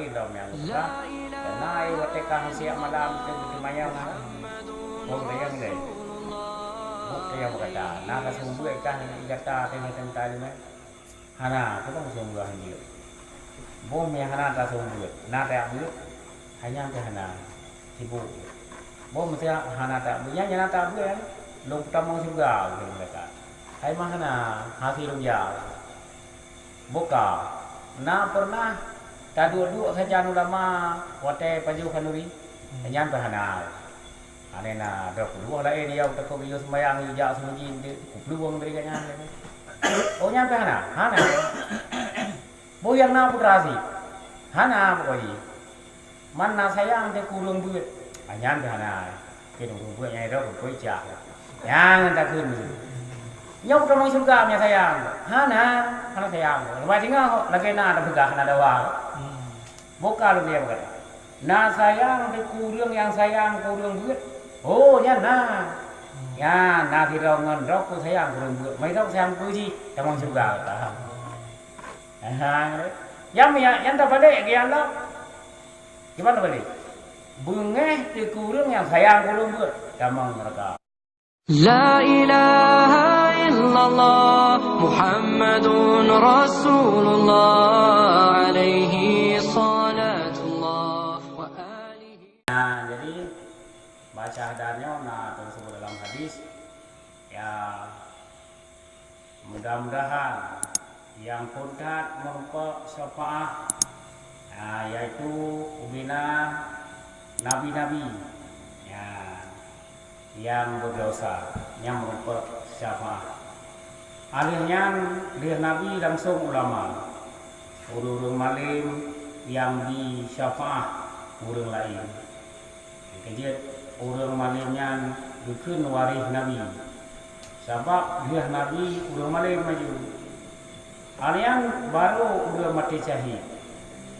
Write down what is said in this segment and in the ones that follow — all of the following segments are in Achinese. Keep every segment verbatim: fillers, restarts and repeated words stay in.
Lom nyang geupeugah, karena ai watèe ka siap malam teuh geuteumanyong, bôh tayang lé. Bôh tayang gata. Na ka seumeubeuet kah gata teuh mantong talim, eh? Hana, peue ka seumeubeuet hanjeuet. Bôh meuhana ka seumeubeuet, na tajak beuet, hai nyan pih hana. Sibuk. Bôh meusi hana tajak beuet, nyan, nyan na tajak beuet, eh? Lôn peutamong syeuruga, kheun gata. Hai meuhana, hase lôn jak. Boh ka na peureunah taduek-duek sajan ulama watèe pajoh khanuri? Hmm. Nyan pih hana. Aneh na, droe keudua laén, ya, takot geuyue seumayang, geuyue jak seumeujid, dek, kuplueng dari gobnyan. Oh, nyan pih hana? Hana. Boh nyang na putra sit? Hana, pokok jih. Man na sayang teuh keu ureueng beuet. Ah, nyan pih hana. Kheun ureueng beuet nyang ida beutôi cah. Nyan takheun. Nyoe peutamong syeuruga meunyo sayang. Hana, hana sayang. Leubeh singoh lagèe na tapeugah hana dawa. Hmm. Boh ka lôn peugah. Na sayang teuh keu ureueng nyang sayang keu ureueng beuet. Oh, nyan na. Hmm. Nyan na sidroe ngon droe peue sayang keu ureueng beuet. Meusidroe sayang keu jih, tamong syeuruga. Aha. Nyan, nyan tabalek keu Allah. Kiban tabalek? Beungéh teuh keu ureueng nyang sayang keu ureueng beuet, tamong neuraka. La ilaha illallah Muhammadun Rasulullah alaihi salatullah wa alihi. Nah, jadi, bak syahadat nyoe na teuseubut dalam hadis, ya, mudah-mudahan nyang phôn that meurumpok syafaat, ah, yaitu ubena nabi-nabi, ya, nyang beudesya, nyang meurumpok syafaat. Alheuh nyan, lheuh nabi langsong ulama, ureueng-ureueng malém nyang bi syafaat ureueng laén. Keujeuet ureueng malém nyan geukheun waréh nabi, sabab lheuh nabi ureueng malém maju. Alheuh nyan barô ureueng maté syahid.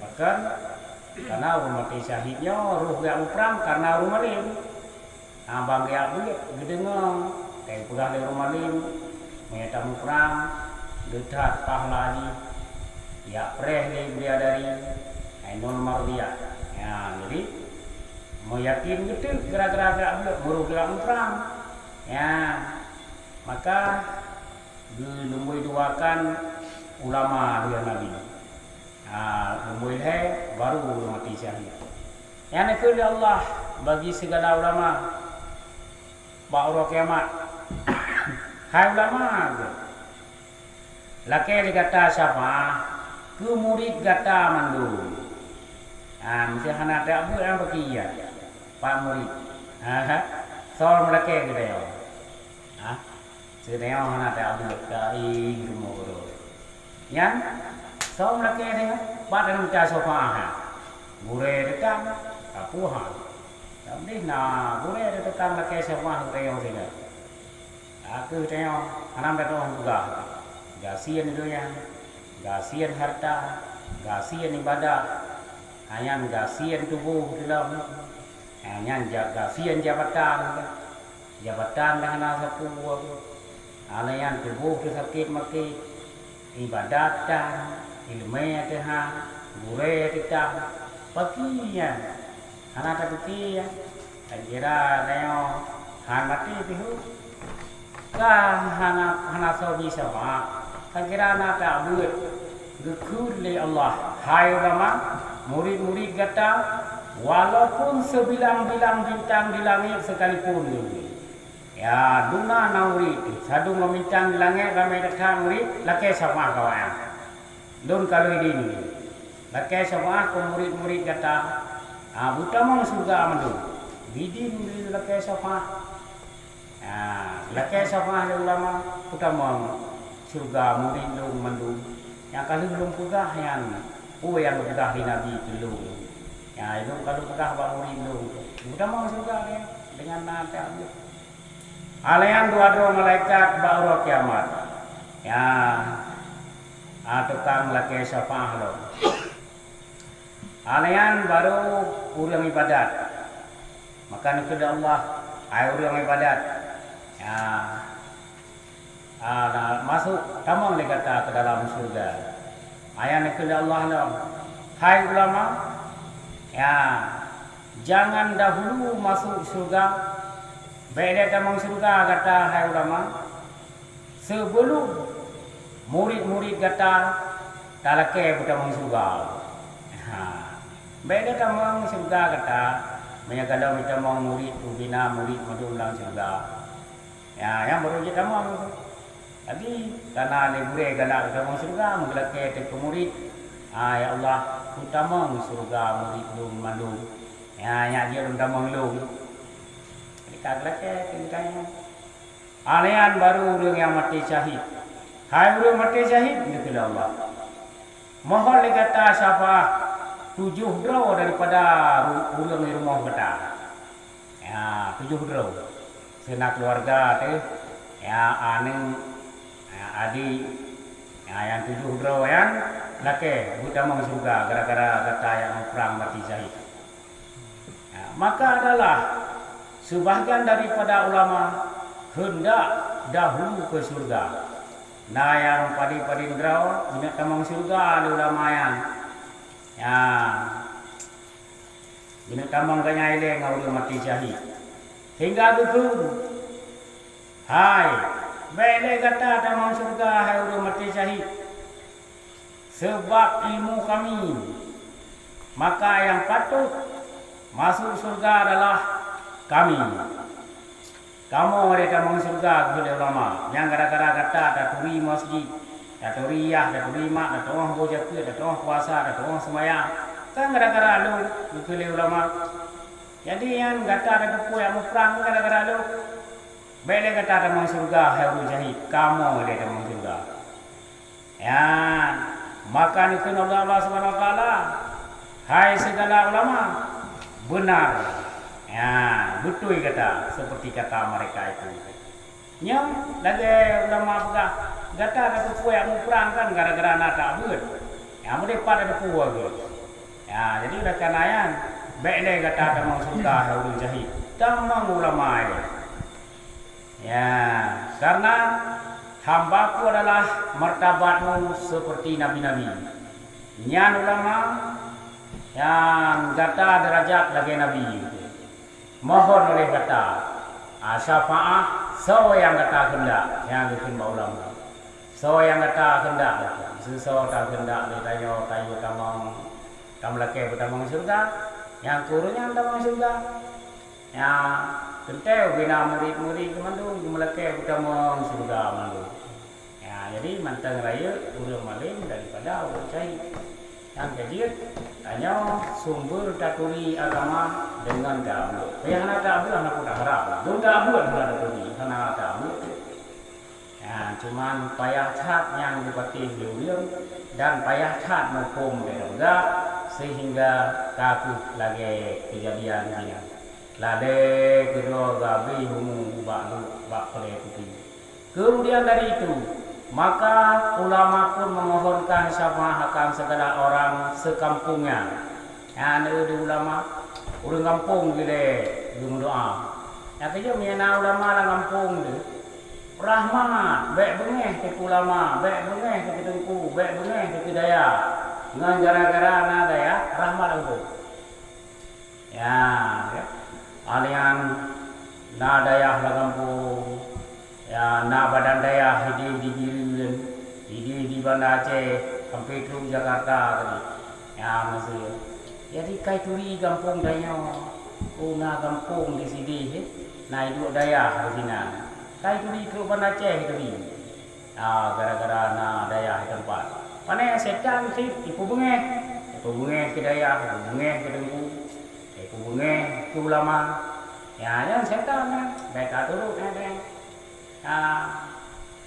Pakon? Karena ureueng maté syahid nyoe roh geujak muprang karena ureueng malém. Haba geujak beuet geudeungoe, ka geupeugah lé ureueng malém, meunyo tamuprang, le that pahla jih, jak preh lé bidadari, Ainul Mardiyah. Ya, jadi, meuyakin geuteuk gara-gara geujak beuet, meurôh geujak muprang. Ya, maka geulumboi duakan ulama lheuh nabi. Ha, lumboi lhèe, baru ureueng maté syahid. Nyan keuh lé Allah bagi sigala ulama bak uroe kiamat. Hai ulama, lakèe lé gata syafaat keu murit gata mandum. Ha, meusé hana tajak beuet nyang pakri, ya, pak murit. Ha, ha. Soe meulakèe keu tanyoe? Ha? Seudeungoe hana tajak beuet, keuieng rumoh droe. Nyan, soe meulakèe tanyoe, pat taneuk mita syafaat. Gurèe teuh ka, ka puih. Tapi na gurèe teuh ka lakèe syafaat keu tanyoe singoh. Ka keuh tanyoe hana meutateupeue peugah. Gasien donya, gasien hareuta, gasien ibadat. Nyan gasien tuboh teuh lom. Nyan ja-, gasien jabatan. Jabatan dah hana sapeue, alèh nyan tuboh teuh sakét maké, ibadat tan, ileumèe teuh han, gurèe teuh tan, pakri nyan hana tapike, ya. Kira tanyoe han maté pih. Ka hana, hana soe bisa, Mak. Ka kira na tajak beuet. Geukheun lé Allah, "Hai ulama, murit-murit gata, walaupun seubilang-bilang bintang di langét sekalipun," ya, dum na murit, sadum ngon bintang di langét ramé that murit, lakèe syafaat keu awaknyan. Lôn kalon idin, lakèe syafaat keu murit-murit gata, ah, beutamong syeuruga mandum. Bidin lakèe syafaat. Ha, lakèe syafaat lé ulama, peutamong syeuruga murit lôn mandum. Nyang ka lheueh lôn peugah nyan, peue nyang geupeugah lé Nabi keu lôn. Nyan lôn ka lôn peugah bak murit lôn, peutamong syeuruga nyan deungon na tajak beuet. Alèh nyan dua droe malaikat bak uroe kiamat. Nyan, a, tukang lakèe syafaat lom. Alèh nyan barô ureueng ibadat. Maka neukheun lé Allah, "Hai ureueng ibadat, ya, a, na masôk, tamong lé gata keu dalam syeuruga." Nyan neukheun lé Allah lom, "Hai ulama, Ya, jangan dahulu masuk syurga. Bék lé tamong syurga gata, hai ulama, seubeulom murit-murit gata talakée beutamong syurga. Ha. Bék lé tamong syurga gata, meunyoe gohlom tamong murit, ubina murit mandum lam syurga. Ya, nyang barô jeuet tamong. Jadi, kana lé gurée galak beutamong syurga, meugeulakée teuk keu murit, "Ah, ya Allah, beutamong syurga murit lôn mandum. Ya, nyak jeuet lôn tamong lôn." Jadi, ka geulakée teuk geutanyoe. Nyan barô ureuëng nyang maté syahid. Hai ureuëng maté syahid, geukheun lé Allah, mohon lé gata syafaat tujoh droe daripada ru-, ureuëng di rumoh gata. Ya, tujoh droe. Seuna keuluwarga teuh, ya, aneuk, ya, adik, ya, nyang tujoh droe nyan lakée beutamong syurga gara-gara gata nyang muprang maté syahid. Ya, maka adalah sebahagian daripada ulama hendak dahulu ke syurga. Na nyang padum-padum droe geuneuk tamong syurga lé ulama nyan. Ya. Geuneuk tamong geutanyoe ilée ngon ureuëng maté syahid. Sehingga geukheun, "Hai, bék lé gata tamong syurga, hai ureuëng maté syahid, sabab ilmu kami. Maka nyang patôt masuk syurga adalah kami." Kamoe lé tamong syurga, geukheun lé ulama, nyang gara-gara gata taturi masjid, taturi yah, taturi mak, tatuoh boh zakeuet, tatuoh puasa, tatuoh seumayang, kan gara-gara lôn, geukheun lé ulama. Jadi, nyan gata tateupeue muprang gara-gara lôn. Bék lé gata tamong syurga, hai ureuëng syahid, kamoe lé tamong syurga. Ya, maka neukheun Allah, Allah Subhanahu Wa Taala, "Hai segala ulama, benar, ya, beutôi gata seperti kata mereka itu." Nyoe lagée ulama peugah, gata ka peupuih muprang kan gara-gara na tabeuet. Ya, meudeh pat ada peupuih geuh. Ya, jadi oleh karena nyan, bék lé gata tamong syurga hai ureuëng syahid, tamong ulama ilée. Ya, karena hambaku adalah martabatmu seperti nabi-nabi. Nyan ulama nyang gata derajat lagée nabi. Mohon oleh gata, ah, syafaat soe nyang gata keundak, nyang geukheun bak ulama. Soe nyang gata keundak, seusoe ta keundak lé tanyoe, tanyoe tamong, tameulakée beutamong syeuruga, nyang keu ureuëng nyan tamong syeuruga. Ya, teuntée ubena murit-murit geuh mandum geumeulakée beutamong syeuruga mandum. Ya, jadi mantong rayeuk ureuëng malém daripada ureuëng syahid. Nyang keujeuet, tanyoe sumber taturi agama deungon taabeuet. Payah hana taabeuet hana peue haram. Dum taabeuet hana taturi, hana taabeuet. Ya, cuman payah that nyang geupatéh lé ureuëng dan payah that muphom lé ureuëng, sehingga ka kheueh lagée keujadian jih nyan. Ladée keudroe geuhabéh umu bak duek bak peulée kupi. Kemudian dari itu, maka ulama pun memohonkan syafaat akan segala orang sekampung nyan. Nyan di ulama, ureuëng gampông dilée geumeudoá. Nyang keujeuet meunyoe na ulama lam gampông deuh, rahmat, bék beungéh keu ulama, bék beungéh keu teungku, bék beungéh keu dayah. Ngon gara-gara na dayah, rahmat lam gampông. Ya, ya. Alian na dayah lam gampông, ya, na badan dayah idéh di Bireuen, idéh di Banda Aceh, sampai trok Jakarta tadi. Ya, maksud. Jadi kai turi gampông tanyoe, oh, na gampông di sidéh, eh, na iduek dayah di sinan. Kai turi trok Banda Aceh tadi. Ah, gara-gara na dayah di teumpat. Pane setan cit, ipeubeungéh. Ipeubeungéh keu dayah, ipeubeungéh keu teungku, ipeubeungéh keu ulama. Ya, nyan setan nyan. Bék taturot nyan, nyan. Ah,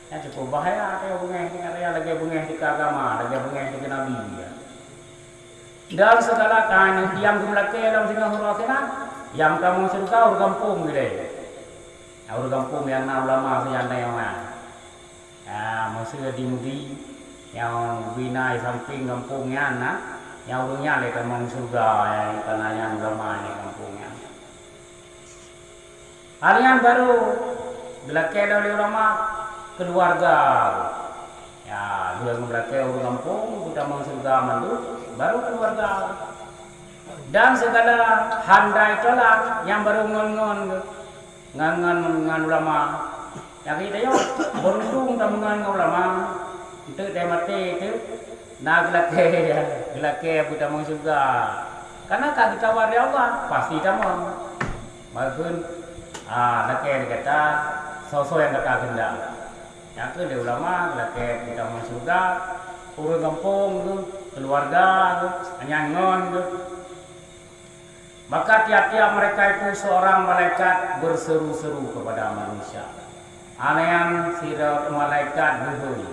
nyan cukup bahaya, teuh beungéh keu dayah, lagée beungéh keu agama, lagée beungéh keu nabi, ya. Dan segala kain nyang geumeulakée lam singoh uroe sinan, nyang tamong syeuruga ureuëng gampông ilée. Ureuëng gampông nyang na ulama sian na nyang na. Ah, meuseu di Mudi, nyang ubena di sampéng gampông nyan na, nyang ureuëng nyan lé tamong syeuruga, nyang kana nyan ulama nyang gampông nyan. Hal nyan barô geulakée lé ulama keuluwarga. Ya, lheueh geulakée ureuëng gampông, geutamong syeuruga mandum, barô keuluwarga. Dan segala handai tolak nyang barô ngon-ngon geuh, ngon, ngon, ngon ulama. Nyang geutanyoe beuruntung tameungon ngon ulama, enteuk teuh maté teuh na geulakée, geulakée beutamong syeuruga. Karena ka geutawa lé Allah, pasti tamong. Meukeun, ah, lakée gata, soe-soe nyang gata keundak. Nyang keu lé ulama, lakée geutamong syeuruga, ureuëng gampông geuh, keuluwarga geuh, nyan ngon geuh. Maka tiap-tiap mereka itu seorang malaikat berseru-seru kepada manusia. Anehan sidroe malaikat geuhôi.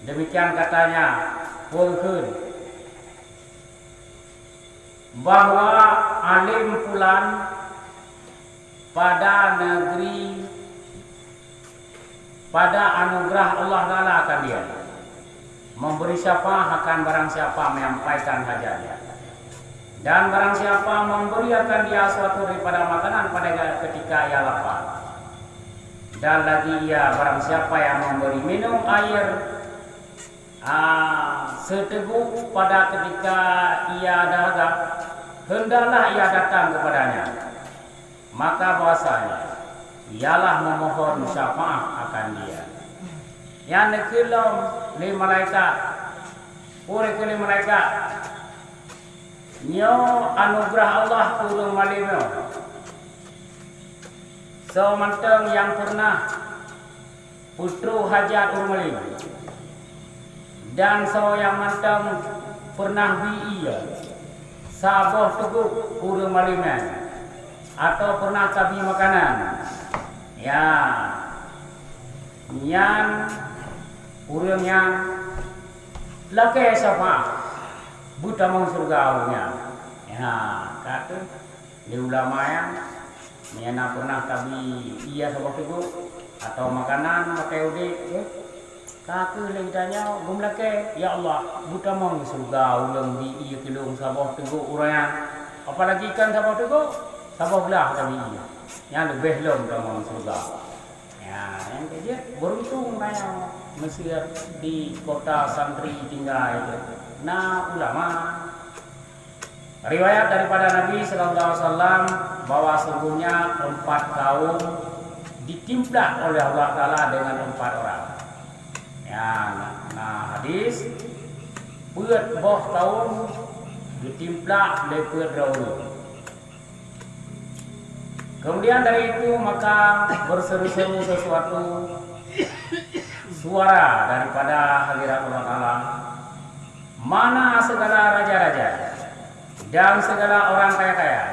Demikian katanya, peue kheun, bahwa alim fulan pada negeri, pada anugerah Allah Taala akan dia, memberi syafaat akan barang siapa menyampaikan hajatnya. Dan barang siapa memberi akan dia suatu daripada makanan pada ketika ia lapar. Dan lagi ia, barang siapa yang memberi minum air, ah, seteguk pada ketika ia dahaga, hendaklah ia datang kepadanya. Maka bahwasanya ialah memohon syafaat akan dia. Nyang neukheun lom lé malaikat, peue kheun lé malaikat, nyoe anugerah Allah keu ureuëng malém nyoe. Soe mantong nyang peureunah peutrok hajat ureuëng malém, dan soe nyang mantong peureunah bi ié saboh teugok ureuëng malém nyan, atawa peureunah tabi makanan, ya, nyan ureuëng nyan lakée syafaat beutamong syeuruga ureuëng nyan. Ya, ka kheun lé ulama nyan, meunyo na peureunah tabi ié saboh teugok atawa makanan makai udeb, ka kheun lé geutanyoe geumeulakée, "Ya Allah, beutamong syeuruga ulôn bi ié keu lôn saboh teugok uroe nyan, apalagi kon saboh teugok, saboh blah tabi ié, nyan leubeh lom tamong syeuruga." Ya, nyang keujeuet, beuruntung na nyang meuseuet di kota santri tinggai na ulama. Riwayat daripada Nabi sallallahu alaihi wasallam bahwa sungguhnya empat kaum ditimplak oleh Allah Taala dengan empat orang. Ya, na, na hadis, peuet boh kaum ditimplak lé peuet droe ureuëng. Kemudian dari itu maka berseru-seru sesuatu suara daripada hadirat Allah Taala, mana segala raja-raja dan segala orang kaya-kaya,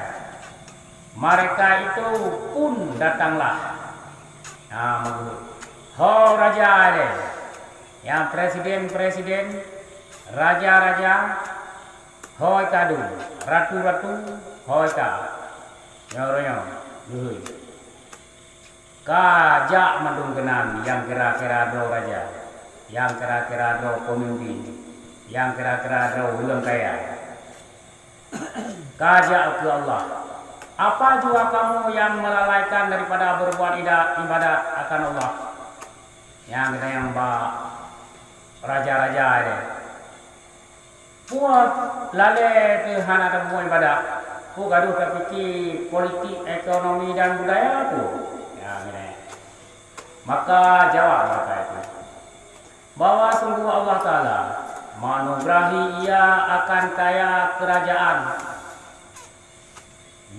mereka itu pun datanglah. Nah, ho raja lé, nyang presiden-presiden, raja-raja, hôi ka dum, ratu-ratu, hôi ka. Nyoe uroe nyoe, geuhôi. Ka jak mandum keunan nyang kira-kira droe raja, nyang kira-kira droe peumimpin, nyang kira-kira droe ureuëng kaya. Ka jak keu Allah. Apa jua kamu yang melalaikan daripada berbuat ida-, ibadat akan Allah? Nyang geutanyoe bak raja-raja nyan. Peue lalée teuh hana tapeubuet ibadat? Peue gadôh tapike politik, ekonomi dan budaya peue? Nyang geutanyoe. Maka jawab mereka itu, bahwa sungguh Allah Taala menganugerahi ia akan kaya kerajaan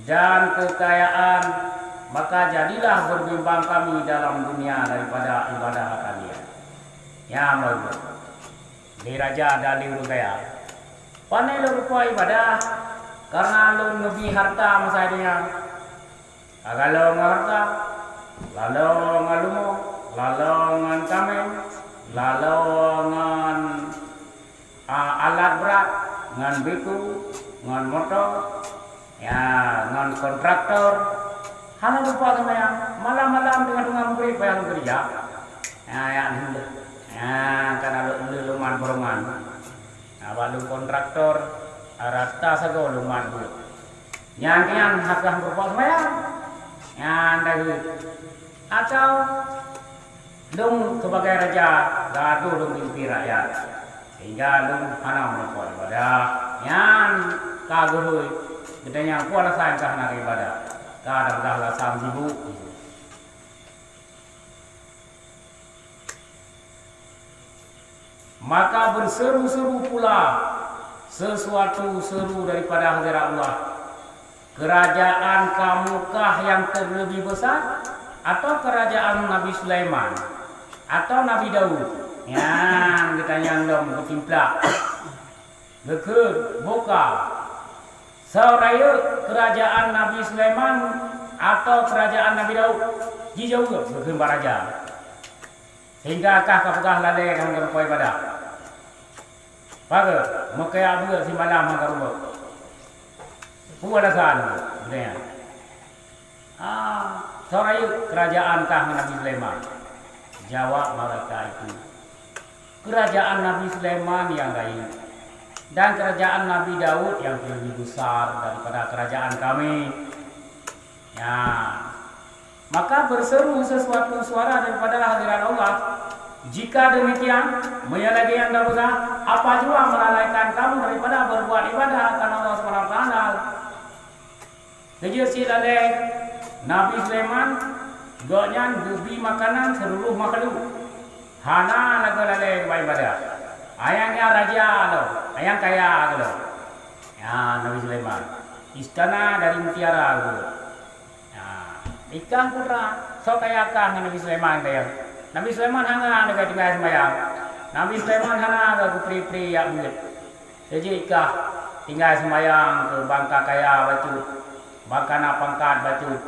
dan kekayaan, maka jadilah berbimbang kami dalam dunia daripada ibadah akan Dia. Nyan baru lé raja dan lé ureuëng kaya, "Pane lôn rupa ibadah, karena lôn neubi harta masa donya." Ka galom ngon hareuta, laloe ngon leumo, laloe ngon kaméng, laloe ngon, a, alat brat, ngon beuku, ngon moto, ya, ngon kontraktor. Hana lupa seumayang, malam-malam teungoh-teungoh meugrib payah lôn keureuja. Ya, ya, alhamdulillah. Ya, kana lôn le lôn mat beurongan. Awak lôn kontraktor, rata sagoe lôn mat buet. Nyan, nyan hana meurupa seumayang. Nyan dahulu. Atau lôn sebagai raja, gadoh lôn pimpin rakyat. Sehingga lôn hana meurupa ibadah. Nyan Ka geuhôi, geutanyoe peue alasan ka hana ibadah? Ka ada peugah alasan sibuk. Maka berseru-seru pula sesuatu seru daripada hadirat Allah. Kerajaan kamu kah yang terlebih besar, atau kerajaan Nabi Sulaiman, atau Nabi Daud? Nyan geutanyoe lom geutimplak. Geukheun, boh ka. Soe rayeuk, kerajaan Nabi Sulaiman atau kerajaan Nabi Daud? Jijaweueb geukheun bak raja. Sehingga kah ka peugah lalée hana meurumpok ibadah. Pakon? Meukaya buet simalam hana meurumpok. Peue alasan geutanyoe? Ah, soe rayeuk, kerajaan kah ngon Nabi Sulaiman? Jawab mereka itu, kerajaan Nabi Sulaiman yang rayeuk, dan kerajaan Nabi Daud yang lebih besar daripada kerajaan kami. Ya. Maka berseru sesuatu suara daripada hadirat Allah, jika demikian, meunyoe lagée nyan tapeugah, apa jua melalaikan kamu daripada berbuat ibadah akan Allah Subhanahu wa Taala? Keujeuet cit lalée, Nabi Sulaiman, gobnyan geubi makanan seluruh makhluk. Hana lagée lalée bak ibadah. Ayang nyan raja lom, ayang kaya lom. Ya, Nabi Sulaiman. Istana dari mutiara geuh. Ya, ikah putra, soe kaya kah ngon Nabi Sulaiman kaya. Nabi Sulaiman hana lagée tinggai sembayang. Nabi Sulaiman hana lagée geupri-pri jak beuet. Keujeuet kah tinggai seumayang keu bangka kaya bacut, bangka na pangkat bacut,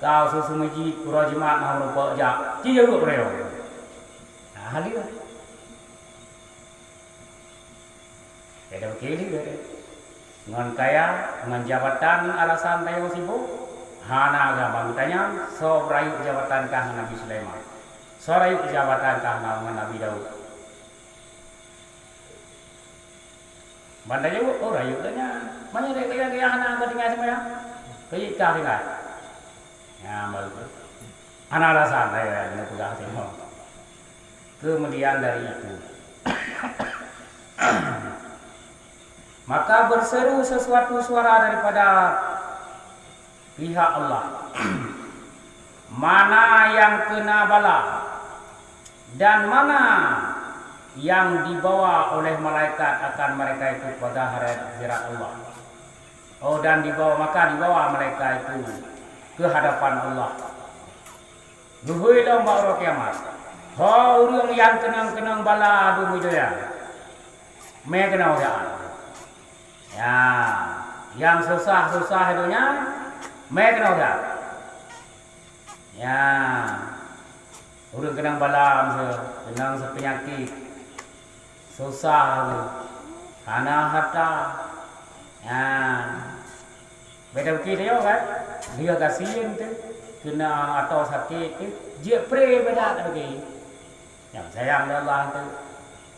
ka u su-su meujid, uroe Jumat na meurumpok jak, ci jaweueb peurayong. Nah, haleue. Beda kili, beda. Ngon kaya, ngon jabatan alasan tanyoe sibuk, hana gabang tanyoe, soe rayeuk jabatan kah ngon Nabi Sulaiman. Soe rayeuk jabatan kah ngon Nabi Daud. Ban tajaweueb, "Oh, rayeuk lagée nyan. Meunyoe rayeuk lagée nyan hana ka tinggai seumayang, keu jih kah tinggai." Nyan baru tu. Hana alasan, rayeuk nyan geupeugah singoh. Kemudian dari itu, maka berseru sesuatu suara daripada pihak Allah. Mana yang kena bala dan mana yang dibawa oleh malaikat akan mereka itu pada hari akhirat Allah. Oh, dan dibawa, maka dibawa mereka itu ke hadapan Allah. Geuhôi lom bak uroe kiamat. Ho ureuëng nyang keunong-keunong bala di dunia, mé keunoe jak. Ya, nyang susah-susah donya, mé keunoe that. Ya, ureuëng keunong bala, keunong seupeunyakét, susah, hana hareuta. Ya, beda bukit dia kan, dia gasien tu, keunong atau sakét tu, jeuet pré beda lagi. Nyang sayang lé Allah tu,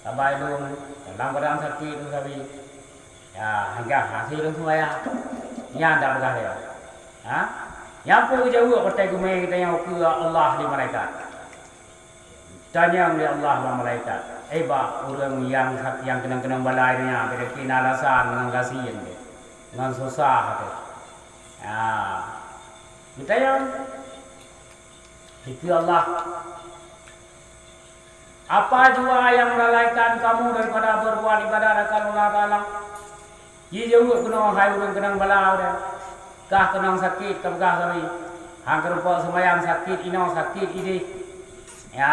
sabai lôn, dalam keuadaan sakét lôn sabe. Ya, hingga hase lôn seumayang. Nyan dak peugah lé. Ha? Nyang peue geujaweueb watée geumé geutanyoe keu Allah di malaikat. Tanyong lé Allah bak malaikat, "Eh, bak ureuëng nyang sak-, nyang keunong-keunong bala nyan, beda kina alasan ngon gasien deh, ngon susah deh." Ya. Geutanyong. Dikeue Allah, "Apa jua nyang melalaikan kamu daripada berbuat ibadat akan Allah Taala?" Jijaweueb keunoe, "Hai ureuëng keunong bala deh, kah keunong sakét, ka peugah kami. Han keurumpok seumayang, sakét inoe, sakét idéh. Ya,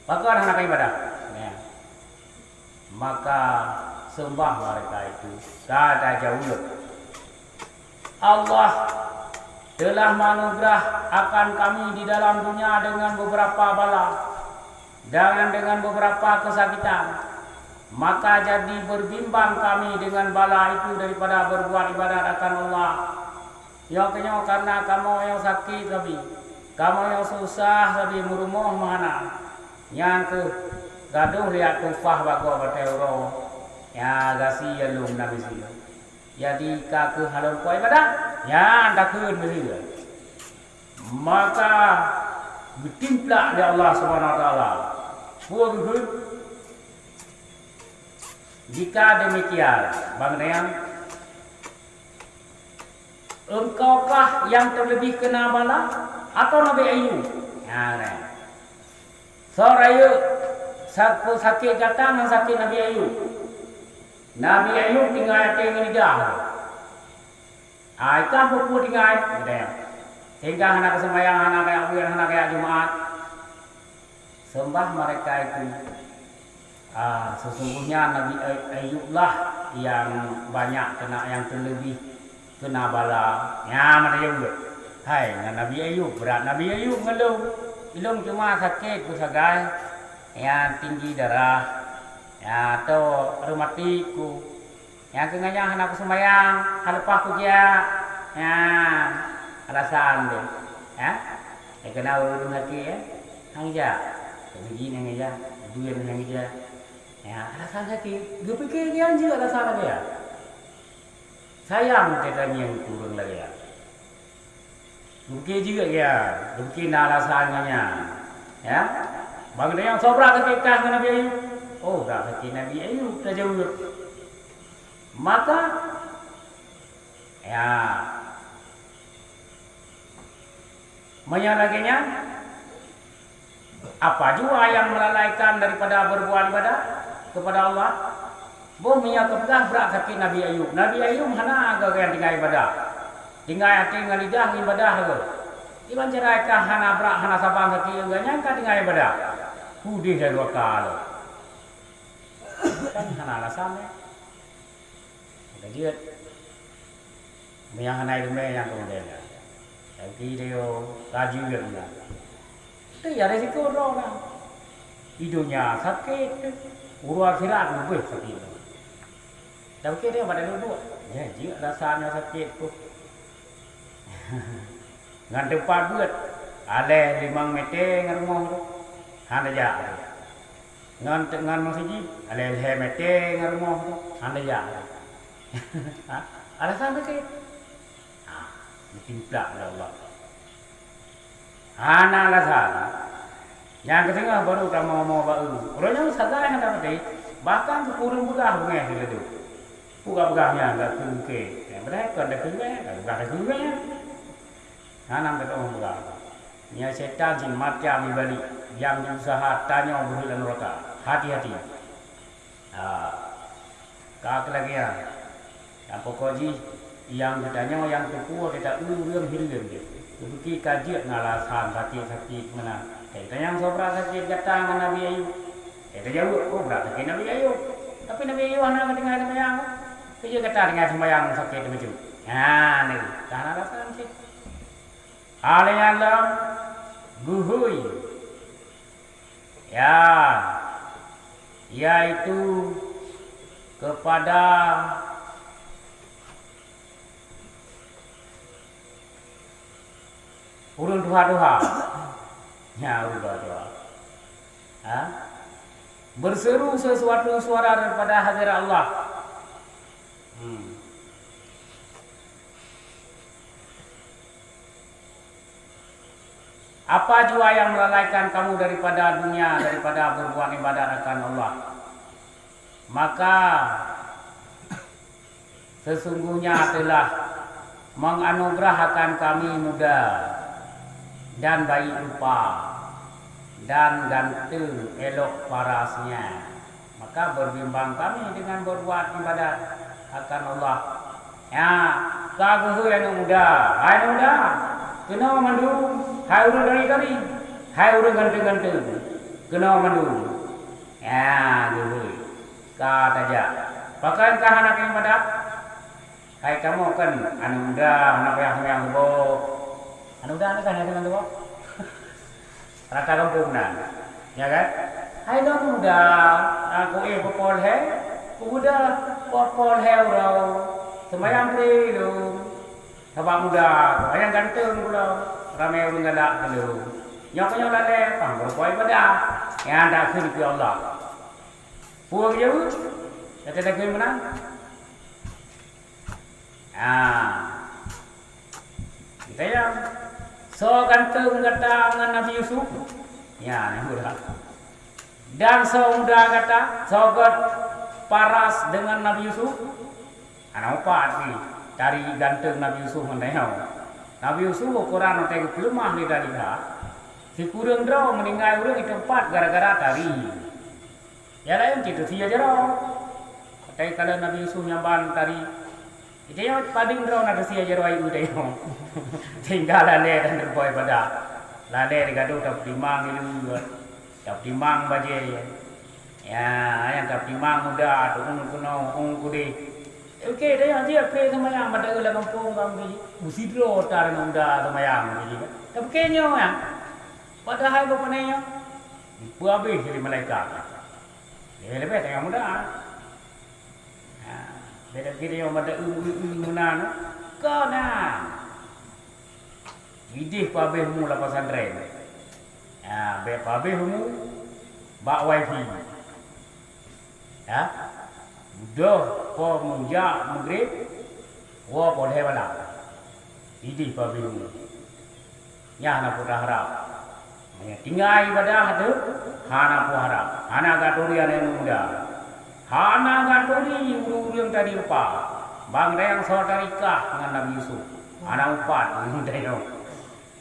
pakon hana ka ibadat?" Ya. Maka seumbah mereka itu, ka tajaweueb, "Allah telah menganugerah akan kami di dalam dunia dengan beberapa bala dan dengan beberapa kesakitan. Maka jadi berbimbang kami dengan bala itu daripada berbuat ibadat akan Allah. Nyoe keunyoe kareuna kamoe nyang sakét sabe, kamoe nyang susah sabe, meurumoh meuhana. Nyan keuh gadôh lihat tupah bagoe batée uroe, ya, gasien lôn na miseue. Jadi ka keuh halom po ibadah, nyan takheun miseue." Maka geutimplak lé Allah Subhanahu wa Taala. Peue geukheun? Jika demikian, Bang Rian, engkaukah yang terlebih kena bala atau Nabi Ayub? Nah, kan. Soe rayeuk sa-, sakét gata ngon sakét Nabi Ayub. Nabi Ayub tinggai até ngon lidah. Ai, kah peue-peue tinggai, geutanyoe. Sehingga hana kaseumayang, hana kayak buet, hana kayak Jumaat. Sembah mereka itu. Ah, sesungguhnya Nabi Ay-, Ayub lah yang banyak kena, yang terlebih kena bala. Nyan meunan jaweueb. Hai, ngon Nabi Ayub, brat Nabi Ayub ngon lôn. Ilôn cuma sakét ku sagai, nyang tinggi darah, nyang atau reumatik ku. Nyang keu ngon nyan hana kuseumayang, hana leupah kujak. Nyan alasan deh. Ya? Nyang keu na ureueng sakét, ya? Hana jak. Keu meuji hana jak, buet hana jak. Ya, alasan sakét. Geupike nyan jeuet alasan lagèe nyan. Sayang teutangieng keu ureueng lagèe nyan. Geupike jeuet nyan, geupike na alasan ngon nyan. Ya. Bang, geutanyoe soe brat sakét kah ngon Nabi Ayub? Oh, brat sakét Nabi Ayub, tajaweueb. Maka, ya, meunyoe lagèe nyan, apa jua yang melalaikan daripada berbuat ibadah kepada Allah? Boh meunyoe teupeugah brat sakét Nabi Ayub. Nabi Ayub hana geuh nyang tinggai ibadah. Tinggai até ngon lidah ibadah geuh. Kiban cara kah hana brat, hana saban sakét geuh nyan ka tinggai ibadah? Udeh dan dua kali. Kan hana alasan, ya. Ka jeuet. Meunyo hana ileumèe nyang keumudian nyan. Tapi dia ka jeuet nyan. Tapi ada risiko droe nyan. Di dunia sakét, uroe akhirat leubeh sakét. Tapi dia pada duduk. Ya, jeuet rasa nyoe sakét tu. Ngon teumpat beuet, alèh limong meter ngon rumoh tu, hana jak tu. Ngon, ngon meuseujid, alèh lhèe meter ngon rumoh tu, hana jak tu. Ha? Alasan sakét. Ha, geutimplak lé Allah. Hana alasan. Nyang keuteungoh baru tamong-mong bak eu. Uroe nyoe sagai hana maté, bahkan sikureueng peugah beungèh sileudeuh. Peugah-peugah nyan dak keu engkée. Nyang padahai kon dak keu engkée, dak peugah dak keu engkée nyan. Hana meuteumé peugah. Nyan syaitan cit macam ibalik nyang jiusaha tanyoe beuheuet lam nuraka. Hati-hati. Ha. Ka keu lagèe nyan. Nyang pokok jih, nyang geutanyoe nyang teupeue gata ureueng hireuen jih. Teupike ka jeuet ngon alasan sakét-sakét meunan. Gata nyang soe brat sakét gata ngon Nabi Ayub. Gata jaweueb, "Oh, brat sakét Nabi Ayub." Tapi Nabi Ayub hana geutinggai seumayang. Keu jeuet gata tinggai seumayang sakét teumeucue. Nyan, ka hana alasan cit. Alèh nyan lom, geuhôi. Ya, yaitu kepada ureueng tuha-tuha. Ya, ureueng tuha-tuha. Ha? Berseru sesuatu suara daripada hadirat Allah. Hmm. Apa jua yang melalaikan kamu daripada dunia, daripada berbuat ibadat akan Allah? Maka sesungguhnya telah menganugerahkan kami muda dan baik rupa dan ganteng elok parasnya. Maka berbimbang kami dengan berbuat ibadat akan Allah. Ya, ka geuhôi aneuk muda, "Hai aneuk muda, keunoe mandum, hai ureueng dari-dari, hai ureueng ganteng-ganteng, keunoe mandum." Ya, geuhôi. Ka tajak. Pakon ka hana keu ibadat? Hai kamoe kan aneuk muda, hana payah seumayang suboh. Aneuk muda nyan kan hana seumayang suboh? Rata gampông na. Ya kan? Hai aneuk muda, aku éh peupôh lhèe, peumuda peupôh lhèe uroe. Seumayang pré lom. Sabab muda, nyang ganteng pula. Ramé ureueng galak keu lôn. Nyoe keuh nyoe lalée, pang beurukon ibadah. Nyan takheun keu Allah. Peue geujaweueb? Gata takheun meunan? Ah. Geutanyoe, soe ganteng gata ngon Nabi Yusuf? Nyan, nyang muda. Dan soe muda gata, soe göt Paras deungon Nabi Yusuf? Hana upat jih tari ganteng Nabi Yusuf ngon tanyoe. Nabi Yusuf ukoran watée geupeuleumah lé tari that, sikureueng droe meuninggai ureuëng di teumpat gara-gara tari. Nyang laén cit teusie jaroe. Watée kalon Nabi Yusuf nyang ban tari, di tanyoe padum droe na teusie jaroe ié tanyoe. Tinggai lalée dan rupa ibadah. Lalée digadoh tapeutimang ileue, tapeutimang bajée. Ya, nyang tapeutimang muda, tu'ueng keunoe, tu'ueng keudeh. Oke, tanyoe jih, oke, seumayang, padahai lam gampông kami, meusidroe atra ngon muda seumayang, gitu kan. Tapi kayaknya, ya, padahai bak panai nyoe, dipeuhabéh lé malaikat. Leubeh-leubeh tanyoe muda. Ha, beda kita nyang mata eu-eu meunan, ka na. Ideh pabeh mu lam pesantren. Ha, bèk pabeh mu bak wifi. Ya. Udah po mujak maghrib, wo po lhèe malam. Ideh pabeh mu. Nyan hana peue taharap. Meunyoe tinggai ibadah teuh, hana peue harap. Hana gaturi aneuk muda. Hana gaturi ureueng-ureueng tadi rupa. Bang dayang saudari kah ngon Nabi Yusuf. Hana upat ureueng dayang.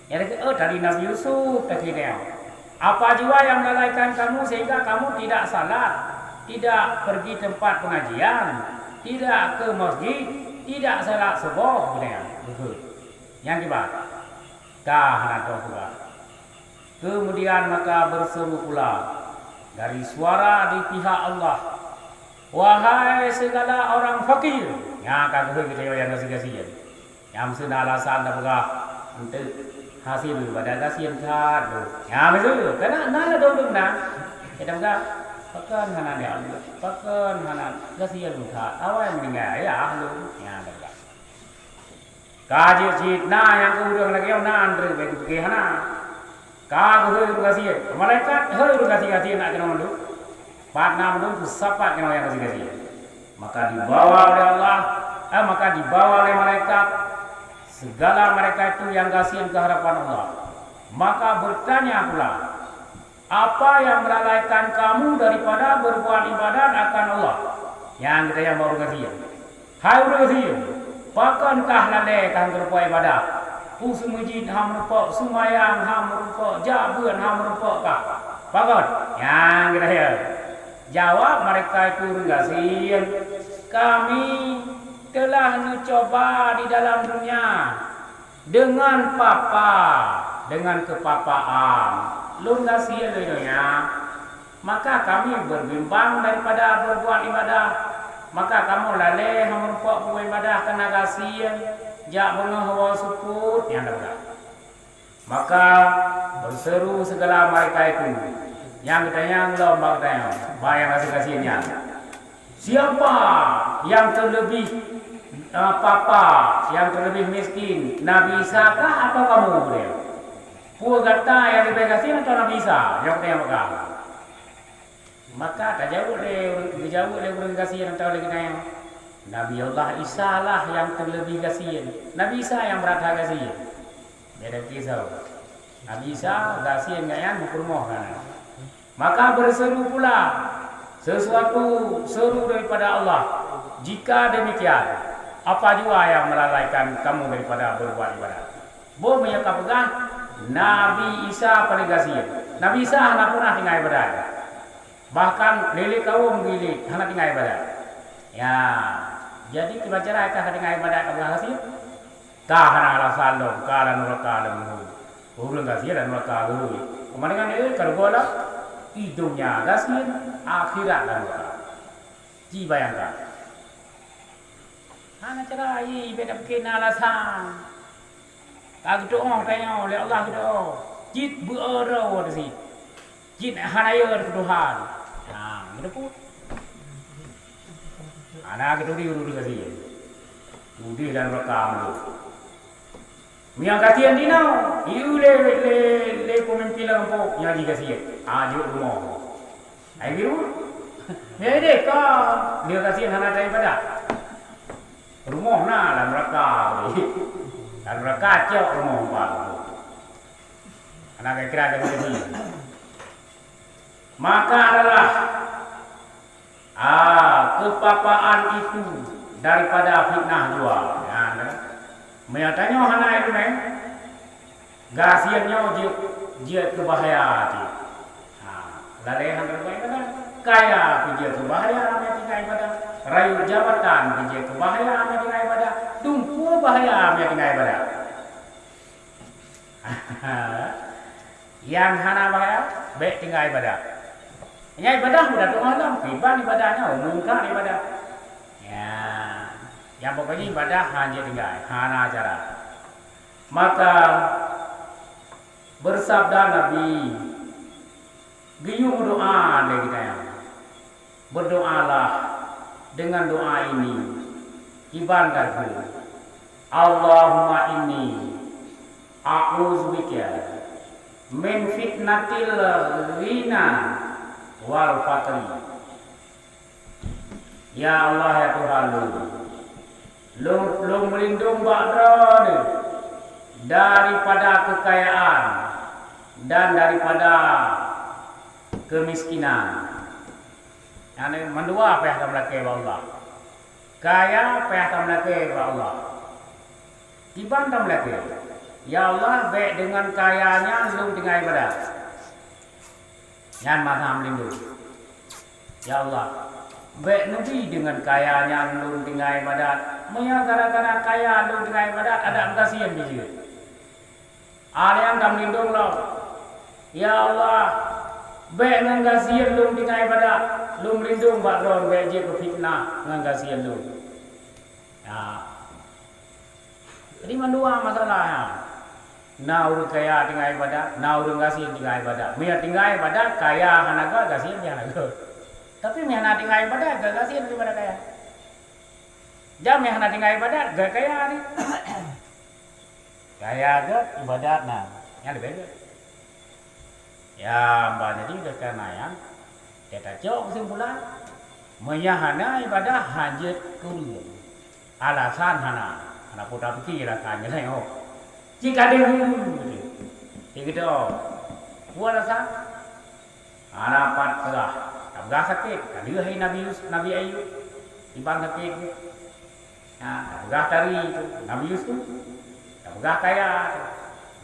Nyang dikeue tadi Nabi Yusuf tadi dayang. Apa jua yang melalaikan kamu sehingga kamu tidak salat, tidak pergi tempat pengajian, tidak ke masjid, tidak salat subuh, dayang. Betul. Nyang kiban. Ka hana droe peugah. Kemudian maka berseru pula dari suara di pihak Allah, "Wahai segala orang fakir!" Nyan ka geuhôi geutanyoe nyang gasien-gasien. Nyang meuseue na alasan tapeugah, "Eunteuk, hase lôn bak gasien that lôn." Nyan meuseue, kana na ladôm dum na. Kita peugah, "Pakon hana nyan, pakon hana gasien lôn that, awai meuninggai ayah lôn." Nyan tapeugah. Ka jeuet cit na nyang keu ureueng lagèe nyan treuk bèk geupike hana. Ka geuhôi ureueng gasien, malaikat hôi ureueng gasien-gasien na keunoe mandum. Pat na mandum peusapat keunoe nyang gasien-gasien. Maka dibawa oleh Allah, eh, maka dibawa oleh malaikat segala mereka itu yang gasien ke hadapan Allah. Maka bertanya pula, "Apa yang melalaikan kamu daripada berbuat ibadat akan Allah?" Nyang geutanyoe bak ureueng gasien. "Hai ureueng gasien, pakon kah lalée kah meurumpok ibadat? Peue seumeujid hana meurumpok, seumayang hana meurumpok, jak beuet hana meurumpok kah? Pakon?" Nyang geutanyoe. Jawab mereka itu ureueng gasien, "Kami telah neucuba di dalam dunia." Deungon papa, deungon keupapaan lôn gasien lé donya, maka kami berbimbang daripada berbuat ibadah. Maka kamoe lalée hana meurumpok peubuet ibadah kareuna gasien, jak beungoh woe seupôt nyang teuga. Maka berseru segala mereka itu, nyang geutanyong lom bak geutanyoe, bak nyang gasien-gasien nyan. Siapa yang terlebih, eh, papa, yang terlebih miskin, Nabi Isa kah atau kamoe, geutanyoe? Peue gata nyang leubeh gasien atau Nabi Isa? Jaweueb geutanyoe peugah. Maka tajaweueb lé, geujaweueb lé ureueng gasien atau lé geutanyoe, Nabi Allah Isa lah nyang terlebih gasien. Nabi Isa nyang brat that gasien. Beda kisah. Nabi Isa gasien nyan meupurumoh kana. Maka berseru pula sesuatu seru daripada Allah, "Jika demikian, apa jua yang melalaikan kamu daripada berbuat ibadat?" Boh meunyoe ka peugah, Nabi Isa paleng gasien. Nabi Isa hana peunah tinggai ibadat. Bahkan lé-lé kawöm geuilet hana tinggai ibadat. Ya, jadi kiban cara ka hana tinggai ibadat ka peugah gasien? Ka hana alasan lom, ka lam nuraka lom leuhôi. Ureueng gasien lam nuraka leuhôi. Keumadang nyan, eh, ka rugoe lah. Di donya gasien, akhirat lam nuraka. Ci bayangkan. Hana cara, ai, beda pike na alasan. Ka geutu'oh tanyoe lé Allah geutu'oh. Cit beu-o droe teusi. Cit hana yö keu Tuhan. Nah, geutu'oh. Hana geuturi ureueng gasien. Udeh dan rekam tu. Meunyoe gasien dinoe, ieu lé, lé, lé peumimpin lam gampông, nyan jih gasien. Ah, jeuet rumoh. Ai biru. Nyan deh ka, dia gasien hana ata ibadat. Rumoh na lam neraka. Lam neraka cok rumoh empat. Hana kira-kira jadi gasien. Maka adalah, ah, Keupapaan itu daripada fitnah jua. Nyan, meunyoe tanyoe hana iéleumé, gasien nyoe jeuet, jeuet keu bahya cit. Ha, lalé han teuka ibadat. Kaya pih jeuet keu bahya meunyoe tinggai ibadat. Rayeuk jabatan pih jeuet keu bahya meunyoe tinggai ibadat. Dumpeue bahya meunyoe tinggai ibadat. Nyang hana bahya, bék tinggai ibadat. Nyang ibadat mudah teungoh lom, kiban ibadat nyoe, mungkar ibadat. Ya, nyang pokoknya ibadat hana tinggai, hana cara. Maka bersabda Nabi, geuyue meudoa lé geutanyoe. Berdoalah dengan doa ini, kiban lagée, "Allahumma inni a'udzubika min fitnatil ghina wal faqri." Ya Allah, ya Tuhan lôn, lôn, lôn meulindong bak Droeneuh daripada keukayaan dan daripada keumiskinan. Nyan mandua payah tameulakée bak Allah. Kaya payah tameulakée bak Allah. Kiban tameulakée, "Ya Allah, bék deungon kaya nyan lôn tinggai ibadat." Nyan masa meulindong. "Ya Allah, bék neubi deungon kaya nyan lôn tinggai ibadat. Meunyoe gara-gara kaya lôn tinggai ibadat, adak meugasien bijeuet." Aleuang tameulindong lom. "Ya Allah, bék ngon gasien lôn tinggai ibadat. Lôn meulindong bak Droeneuh bék jeuet keu fitnah ngon gasien lôn." Ya. Jadi mandua masalah nyan. Na ureuëng kaya tinggai ibadat, na ureuëng gasien tinggai ibadat. Meunyoe tinggai ibadat, kaya hana gét, gasien pih hana gét. Tapi meunyoe hana tinggai ibadat, gét gasien daripada kaya. Jamé hana tinggai ibadat, gét kaya ni. Kaya gét, ibadat na. Nyan leubeh gét. Ya, bah jadi oleh karena nyan, tacok keusimpulan, meunyoe hana ibadat, hana jeuet keu ureuëng. Alasan hana, hana peue tapike alasan nyan, oh. Jika deungoe, begitu. Peue alasan? Hana pat peugah. Tapeugah sakét, ka lheueh hai Nabi Yus-, Nabi Ayub, iban sakét. Nah, tapeugah tari tu, Nabi Yusuf. Tapeugah kaya tu,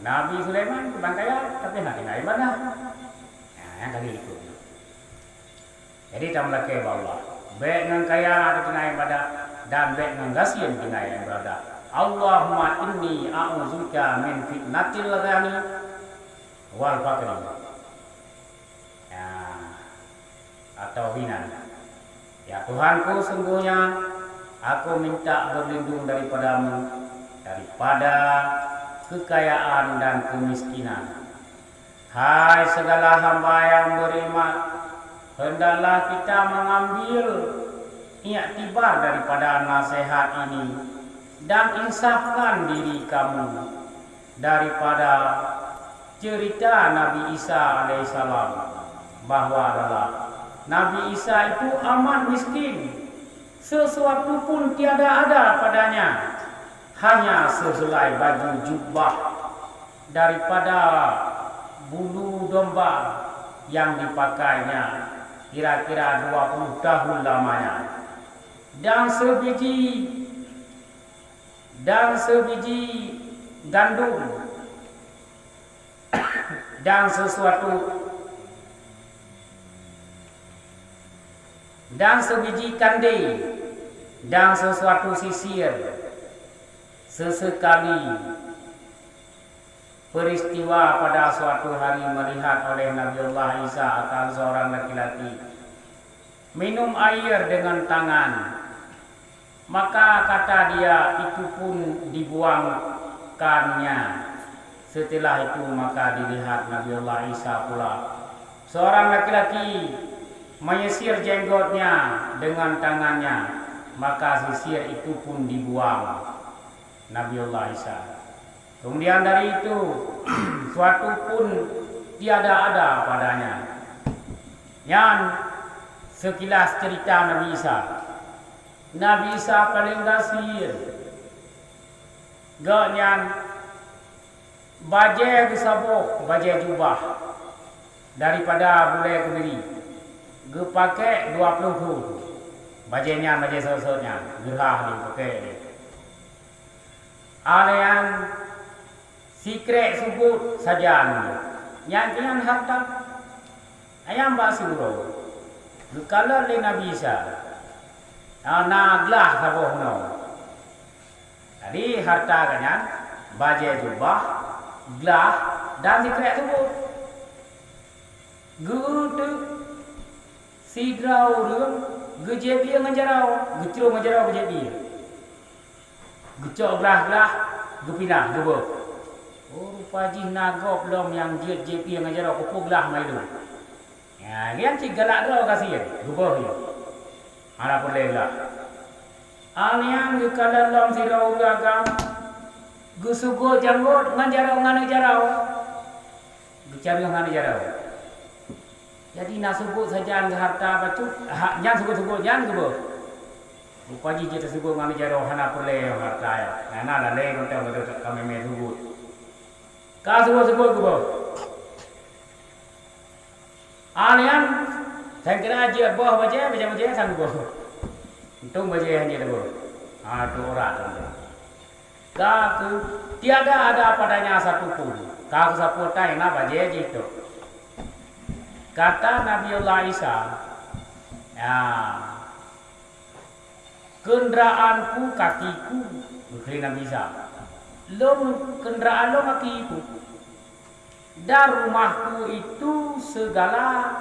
Nabi Sulaiman, iban kaya, tapi hana tinggai ibadat. Nah, nyang ka lheueh ikot. Jadi, tameulakée bak Allah. Bék ngon kaya tinggai ibadat, dan bék ngon gasien tinggai ibadat. Allahumma inni a'udzubika min fitnatil ghani wal faqri. Ya, atau ghina. Ya Tuhanku, sungguhnya aku minta berlindung daripada-Mu daripada kekayaan dan kemiskinan. Hai segala hamba yang beriman, hendaklah kita mengambil iktibar daripada nasihat ini dan insafkan diri kamu daripada cerita Nabi Isa alaihissalam, bahwa adalah Nabi Isa itu amat miskin, sesuatu pun tiada ada padanya, hanya sehelai baju jubah daripada bulu domba yang dipakainya kira-kira dua puluh tahun lamanya, dan sebiji, dan sebiji gandum, dan sesuatu, dan sebiji kandé, dan sesuatu sisir. Sesekali peristiwa pada suatu hari melihat oleh Nabiullah Isa akan seorang laki-laki minum air dengan tangan. Maka kata dia, "Itu pun dibuangkannya." Setelah itu, maka dilihat Nabiullah Isa pula seorang laki-laki menyisir jenggotnya dengan tangannya, maka sisir itu pun dibuang Nabiullah Isa. Kemudian dari itu, suatu pun tiada ada padanya. Nyan sekilas cerita Nabi Isa. Nabi Isa paleng gasien. Gobnyan bajée geusaboh, bajée jubah daripada bulée keubiri, geupakée dua ploh thon. Bajée nyan, bajée sot-sot nyan, geurhah lé, peuke lé. Alèh nyan, sikrek subot sajan, nyan keuh nyan hareuta. Ayam bak siuroe, geukalon lé Nabi Isa, na, na glah saboh nyoe. Jadi, hareuta geuh nyan, bajée jubah, glah, dan sikrek subot. Geuteuk sidroe ureuëng geujieb ié ngon jaroe, geucrông ngon jaroe geujieb ié. Geucok glah-glah, geupinah, geubôh. Oh, rupa jih na gob lom nyang jeuet jieb ié ngon jaroe, keupeue glah meuilu. Nyan, nyan cit galak droe gasien, geubôh ié. Hana peureulée glah. Alèh nyan geukalon lom sidroe ureuëng agam, geusugot janggot ngon jaroe, ngon jaroe. Geucarông hana jaroe. Jadi na subot sajan geuh hareuta bacut, ha, nyan subot-subot nyan geubôh. Rupa jih jeuet teusugot ngon jaroe hana peureulée hareuta nyan. Hana lalée mantong geutanyoe ka mé-mé subot. Ka subot-subot geubôh. Alèh nyan, sangkira jeuet bôh bajée, bajée-bajée sang geubôh. Untông bajée han jeuet bôh. Ha, tu urat tu. Ka keuh, tiada ada padanya satu pun. Ka keuh sapeue tai na bajée jih tu. Kata Nabiullah Isa, ya, "Kenderaanku kakiku," geukheun Nabi Isa. "Lôn, kenderaan lôn kakiku. Dan rumahku itu segala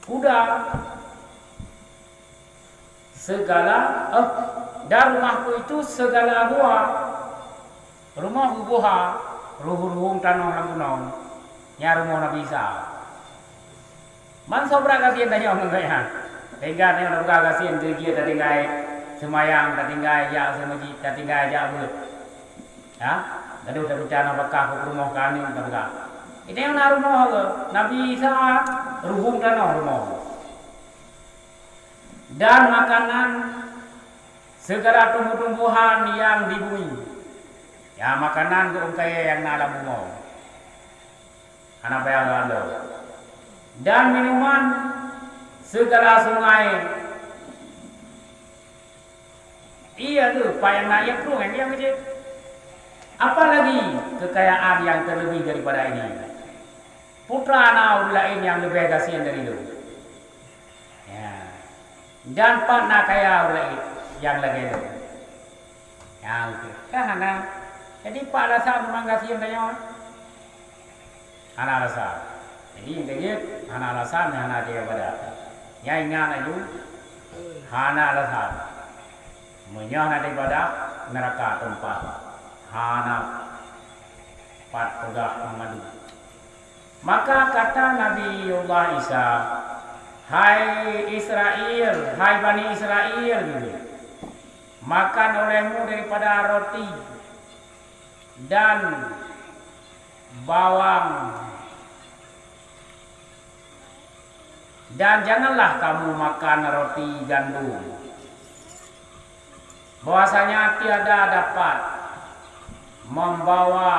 kuda, segala, eh, dan rumahku itu segala gua." Rumoh geuboh ha, ruhueng-ruhueng tanoh lam gunong. Nyan rumoh Nabi Isa. Man soe brat gasien tanyoe ngon gobnyan. Sehingga tanyoe tapeugah gasien geujeuet tatinggai seumayang, tatinggai jak u meuseujid, tatinggai jak beuet. Ya, gadoh tabicara na bakah keu rumoh keu aneuk tapeugah. Tanyoe na rumoh ke? Nabi Isa ruhueng tanoh rumoh. Dan makanan segala tumbuh-tumbuhan yang di bumi. Ya, makanan keu ureueng kayée nyang na lam bumoe. Hana payah lôn. Dan minuman segala sungai. Iya tu, payah na iya prueng yang dia kecil. Apalagi kekayaan yang terlebih daripada ini. Putra na ureueng laén nyang leubeh gasien dari lôn. Ya. Dan pat na kaya ureueng laén nyang lagée lôn. Nyang ka hana. Jadi, pat alasan memang gasien tanyoe? Hana alasan. Jadi, intinya hana alasan, hana ada ibadah. Nyan ingat laju, hana alasan. Meunyoe hana ada ibadah, neraka tempat. Hana pat peugah mengadu. Maka kata Nabiullah Isa, "Hai Israel, hai Bani Israel, makan olehmu daripada roti dan bawang, dan janganlah kamu makan roti gandum." Bahwasanya tiada dapat membawa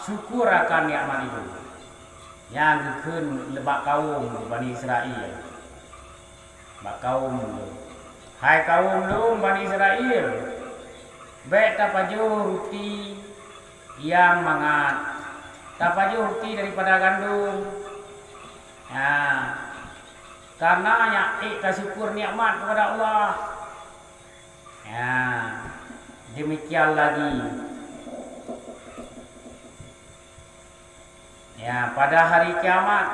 syukur akan nikmat itu. Nyang geukheun bak kawöm Bani Israel. Bak kawöm lôn. Hai kawöm lôn Bani Israel, bék tapajoh ruti nyang mangat. Tapajoh ruti daripada gandum. Ha, karena nyan ék tasyukur nikmat kepada Allah. Ya, demikian lagi. Ya, pada hari kiamat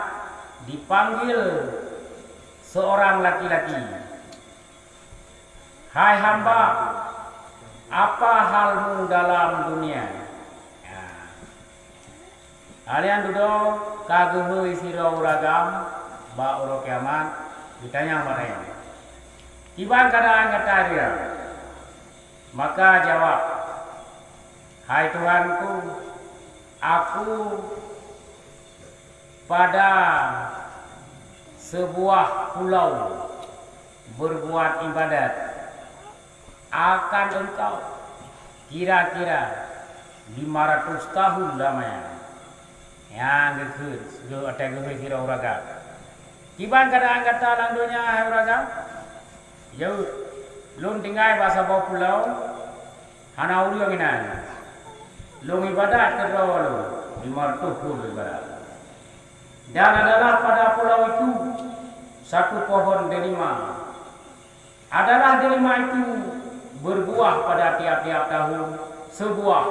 dipanggil seorang laki-laki, "Hai hamba, apa halmu dalam dunia?" Ya. Alèh nyan dudoe ka geuhôi sidroe ureueng agam bak uroe kiamat, geutanyong bak nyan, "Kiban keuadaan gata di nyan?" Maka jaweueb, "Hai Tuhanku, aku pada sebuah pulau berbuat ibadat akan Engkau kira-kira lima ratus tahun lamanya." Nyang geukheun, geu-, watèe geuhôi sidroe ureueng agam. Kiban keuadaan gata lam donya, hai ureuëng agam? Jaweueb, lôn tinggai bak saboh pulo, hana ureuëng inan. Lôn iébadat keu droe lôn, limong reutôh thon lôn iébadat. Dan adalah pada pulo itu satu pohon delima. Adalah delima itu berbuah pada tiap-tiap tahun sebuah.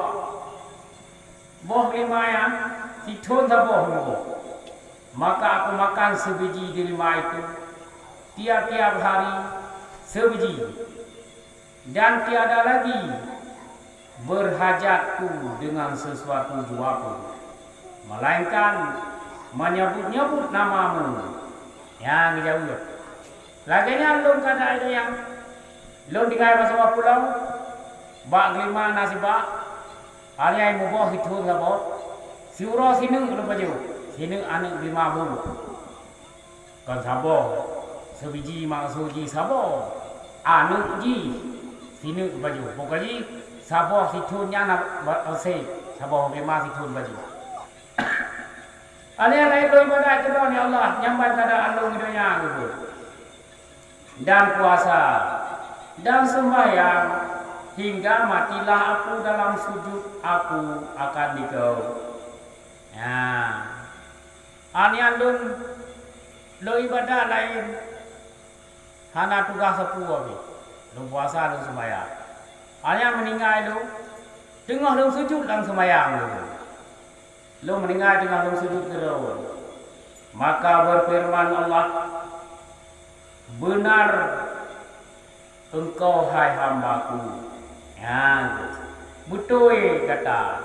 Boh delima nyan sithon saboh muboh. Maka aku makan sebiji delima itu tiap-tiap hari sebiji, dan tiada lagi berhajatku dengan sesuatu jua pun, melainkan menyebut-nyebut namamu. Nyang geujaweueb, lagée nyan lôn keuadaan nyang lôn tinggai bak saboh pulo, bak delima na sibak, Aneuk muboh sithon saboh, siuroe sineuk lôn pajoh, sineuk aneuk delima buet. Kon saboh, seubiji maksud jih saboh, aneuk jih sineuk lôn pajoh. Pokok jih saboh sithon nyan na ba-, seb, saboh delima sithon lôn pajoh. Aneuk laén lôn iébadat keudroe, ya Allah, nyang ban keuadaan lôn di donya geubeuet. Dan puasa, dan sembahyang, hingga matilah aku dalam sujud aku akan dikeu. Nah, an nyan lôn, lôn iébadat laén, hana tugaih sapeue pih. Lôn puasa, lôn sembahyang. An nyan meuninggai lôn, teungoh lôn sujud lam sembahyang lôn. Lôn meuninggai teungoh lôn sujud keudroe. Maka beufeureuman Allah, "Beunar engkau, hai hamba-Ku." Nyan, beutôi gata.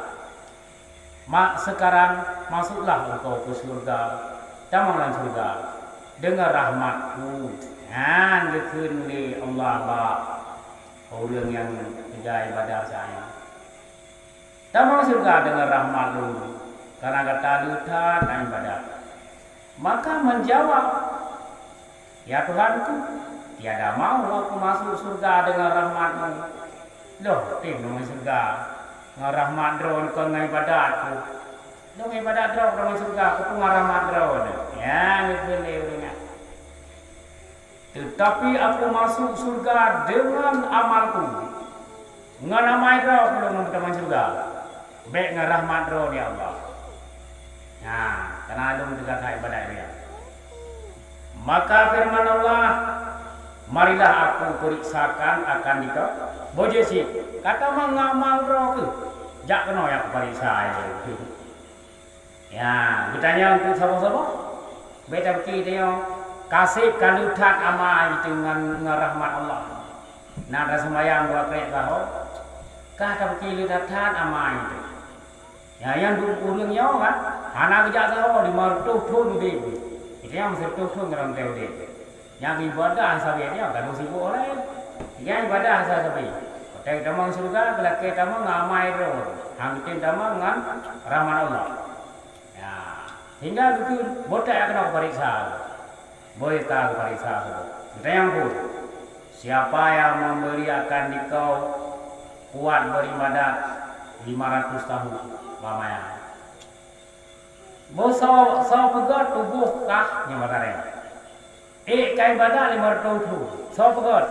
Ma-, sekarang masuklah engkau ke syurga, tamong lam syurga, deungon rahmat-Ku. Nyan geukheun lé Allah bak ureuëng nyang teuga iébadat saát nyan. Tamong syeuruga deungon rahmat Lôn, kareuna gata le that na iébadat. Maka menjawab, "Ya Tuhanku, tiada mau aku masuk syeuruga deungon rahmat-Mu." Loh, tem deungon syeuruga ngon rahmat Droeneuh, kon ngon iébadat-Ku. Lôn iébadat Droe deungon syeuruga, keupeue ngon rahmat Droeneuh? Nyan geukheun lé ureuëng nyan. Teutapi aku masuk syeuruga deungon amal-Ku. Ngon amai droe Lôn meutamong syeuruga, bék ngon rahmat droe, ya Allah. Nah, kareuna Lôn teuga that iébadat nyan. Maka feureuman Allah, "Marilah Aku peuriksakan akan dikeu." Boh jeuet cit, ka tamong ngon amal droe keuh. Jak keunoe nyang kupareksa, ya. Ya, geutanyong keu saboh-saboh. Bék tapike tanyoe ka seb ka le that amai teuh ngon, ngon rahmat Allah. Na taseumayang dua krek saho, ka tapike le that amai teuh. Ya, nyang dum ureuëng nyoe kan, hana geujak saho, lima reutôh thon udeb. Geutanyoe sireutôh thon ngon ureuëng udeb. Nyang iébadat sabe nyan ka lôn sibuk laén. Nyang iébadat sabe. Watée tamong syeuruga, geulakée tamong ngon amai droe, han geutem tamong ngon rahmat Allah. Ya, sehingga geukheun, "Boh that nyang keunoe kupareksa. Boh ka kupareksa." Geutanyong pun, "Siapa yang memberi akan dikeu kuat beribadat lima ratus tahun lamanya?" Boh soe, soe peugét tuboh kah nyang meutareng? Ék ka iébadat lima reutôh thon. Soe peugét?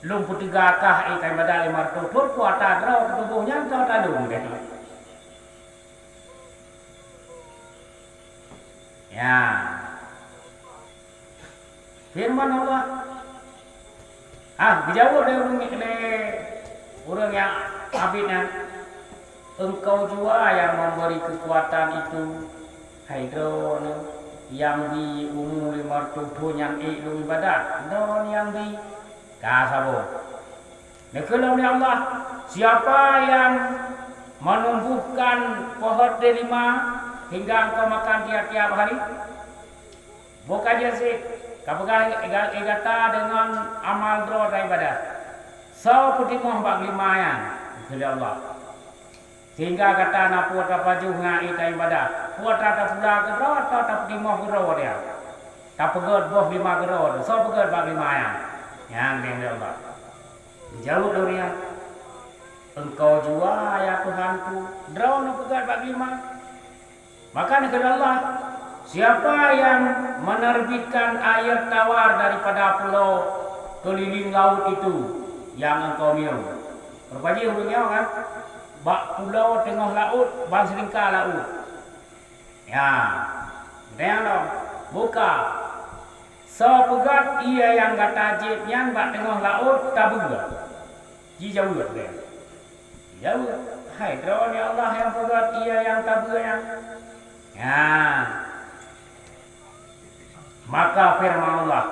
Lôn peuteuga kah ék ka iébadat lima reutôh thon, kuasa droe keu tuboh nyan ka talôn deh. Ya. Feureuman Allah, ah, geujaweueb lé ureuëng, lé ureuëng nyang abit nyan, "Engkau jua nyang memberi kekuatan itu, hai Droeneuh, nyang bi umu lima reutôh thon nyan ék lôn iébadat, Droeneuh nyang bi." Ka saboh. Neukheun lom lé Allah, "Siapa yang menumbuhkan pohon delima hingga engkau makan tiap-tiap hari?" Boh ka jeuet cit, ka peugah gata deungon amal droe iébadat. Soe peutimoh bak delima nyan? Kheun lé Allah. Sehingga gata na peue tapajoh ngon iébadat. Peue tapula keudroe atawa tapeutimoh keudroe dia? Tapeugét boh delima keudroe, soe peugét bak delima nyan? Nyan kheun lé Allah. Geujaweueb lé ureuëng nyan, "Engkau jua, ya Tuhanku, Droeneuh peugét bak delima." Maka neukheun Allah, Siapa yang menerbitkan air tawar daripada pulau keliling laut itu yang engkau minum? Rupajih ureuëng nyoe kan, bak pulau teungoh laôt, ban seulingka laôt. Ya, geutanyoe lom, buka. Soe peugöt ié nyang gata jieb nyan bak teungoh laôt tabeue? Jijaweueb lé. Jaweueb, "Hai Droeneuh Allah nyang peugöt ié nyang tabeue nyan." Nyan. Maka firman Allah,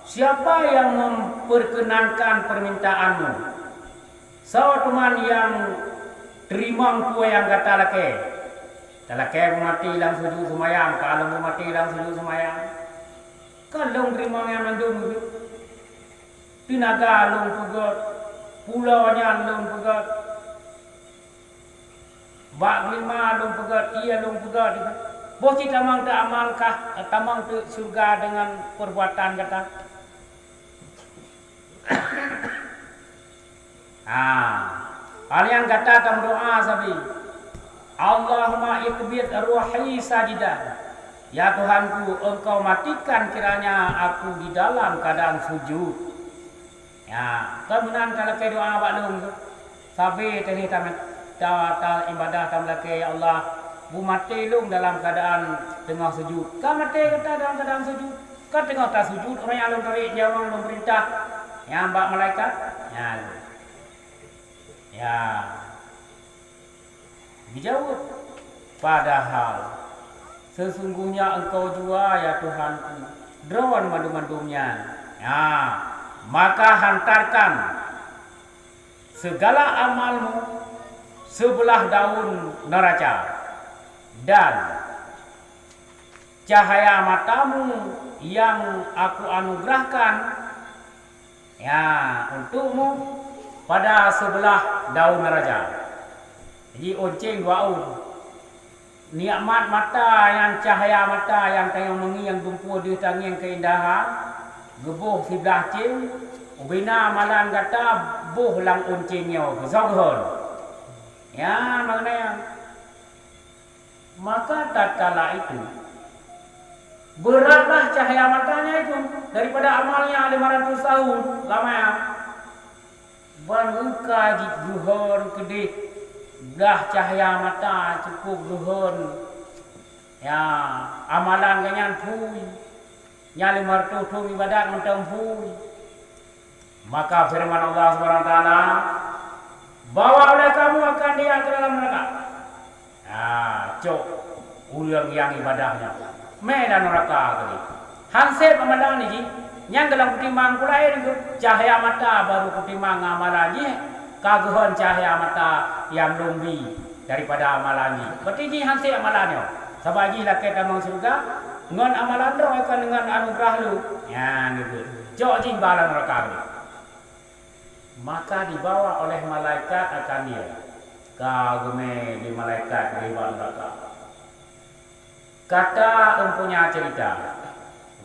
"Siapa yang memperkenankan permintaanmu?" Soe teuma nyang teurimong peue nyang gata lakée? Talakée beumaté lam sujut seumayang, ka lôn beumaté lam sujut seumayang. Ka lôn teurimong nyan mandum. Teunaga lôn peugöt, pulo nyan lôn peugöt, bak glima lôn peugöt, ié lôn peugöt. Boh cit tamong teu amal kah, tamong teu syeuruga deungon peurbuatan gata? Ha, paléng gata tameudoá sabe, "Allahumma iqbid ruhi sajidan." Ya Tuhanku, Engkau matikan kiranya aku di dalam keadaan sujud. Ya, kon meunan talakée doá bak lôn tu. Sabe teuh ta, ta, ta ibadah tameulakée, "Ya Allah, beumaté lôn dalam keadaan teungoh sujud." Ka maté gata dalam keadaan sujud. Ka teungoh tasujud, ureuëng nyang lôn tarek nyawöng lôn peurintah, nyang bak malaikat. Nyan. Ya. Geujaweueb, "Padahal sesungguhnya Engkau jua, ya Tuhanku, droe mandum-mandum nyan. Ya, maka hantarkan segala amalmu seubeulah daun neuraca, dan cahaya matamu yang Aku anugerahkan, ya, untukmu pada seubeulah daun neuraca." Jadi, ôn céng dua ôn. Nikmat mata nyang cahya mata nyang tangieng meungieng dumpeue deuh tangieng keuindahan, geuboh siblah céng, ubena amalan gata boh lam ôn céng nyoe keu soe geuhon. Ya, makna nyan. Maka tatkala itu, beuratlah cahya matanya itu daripada amalnya lima ratus tahun lamanya. Ban meuka jih geuhon keudeh blah cahya mata cukup geuhon. Ya, amalan geuh nyan phui. Nyan lima ratus thon ibadat mantong phui. Maka firman Allah Subhanahu wa Taala, "Bahwa oleh kamu akan dia ke dalam neraka." Ha, cok ureuëng nyang ibadah nyan. Mé lam neuraka tadi. Hanseb amalan jih, nyang dalam kutimang pula, eh, cahya mata baru kutimang amalan jih, ka geuhon cahya mata nyang lom bi daripada amalan jih. Berarti jih hanseb amalan nyoe. Sabab jih lakée tamong syeuruga ngon amalan droe, kon ngon anugerah lôn. Nyan geuh. Cok jih ba lam neuraka tadi. Maka dibawa oleh malaikat akan dia. Ka geumé di malaikat di bak neuraka. Kata empunya cerita,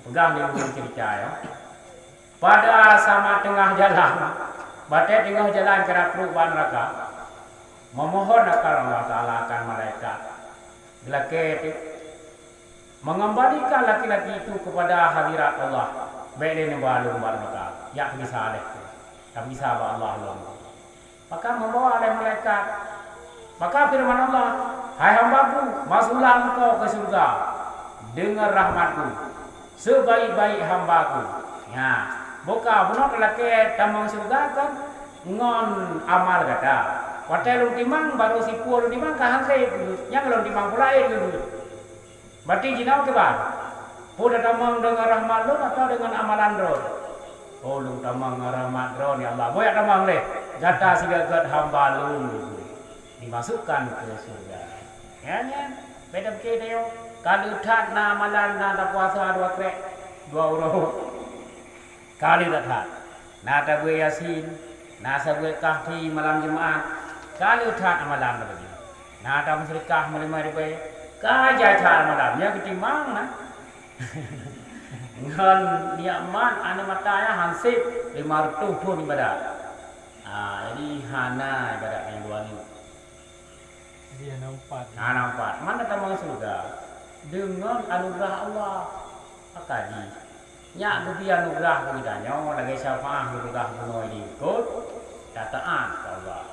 peugah lé ureuëng cerita, ya. Pada sama teungoh jalan, batée teungoh jalan keu rot bak neuraka, memohon akan Allah Taala akan malaikat, geulakée teuh, mengembalikan laki-laki itu kepada hadirat Allah, bék lé neuba lôn bak neuraka, jak peugisa lé, jak peugisa bak Allah lom. Maka membawa oleh malaikat. Maka firman Allah, "Hai hamba-Ku, masuklah engkau ke surga dengan rahmat-Ku, sebaik-baik hamba-Ku." Nya, buka bunoe lakée tamong surga kan ngon amal gata. Watée lôn timang, baru sipue lôn timang ka hanseb, nyang lôn timang pula ék lôn. Berarti jinoe kiban? Peue tatamong deungon rahmat lôn atawa deungon amalan droe? Oh, lôn tamong ngon rahmat droe, ya Allah. Boh jak tamong lé. Gata sigeugét hamba lôn, dimasukkan ke surga. Ya, ya. Beda pikir dah, yo. Kalau that na amalan, na tapuasa dua krek, dua uroe. Ka le that-that. Na tabeuet Yasin, na tabeuet Kahfi malam Jumat. Ka le that amalan tadi. Na tameuseudeukah meulima ribèe. Ka jai that amalan. Nyan geutimang na. Ngon nikmat aneuk mata nyan hanseb lima reutôh thon ibadat. Ah, jadi hana ibadat nyang dua nyoe. Jadi hana empat. Hana empat. Mana tamong syeuruga? Deungon anugeurah Allah. Maka jih, nyak geubri anugeurah keu geutanyoe lagèe syafaat geupeugah bunoe di likot, taat keu Allah.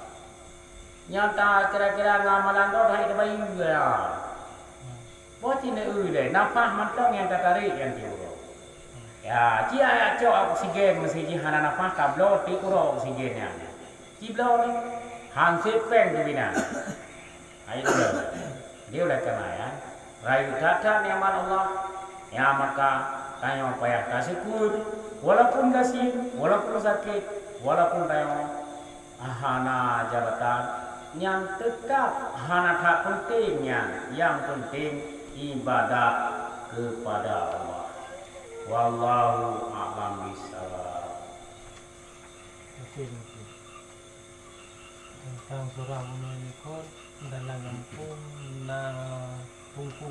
Nyang ta kira-kira ngon amalan droe hai tabayeue ya. Boh ci neueu lé, nafah mantong nyang tatarek nyang tiuroe. Ya, ci ayak cok oksigen meusijih hana nafah tabloe tiuroe oksigen nyan. Ci bloe ni, han sép péng teubinan. Ayo dulu. Dia oleh karena ya, rayu that-that nikmat Allah. Ya maka tanyoe payah tasyukur, walaupun gasien, walaupun sakét, walaupun tanyoe hana jabatan, nyan teutab hana that peunteng nyan. Nyang peunteng ibadat keupada Allah. Wallahu a'lam bissawab. Oke, oke. Teuntang surah bunoe likot dalam gampông na teungku.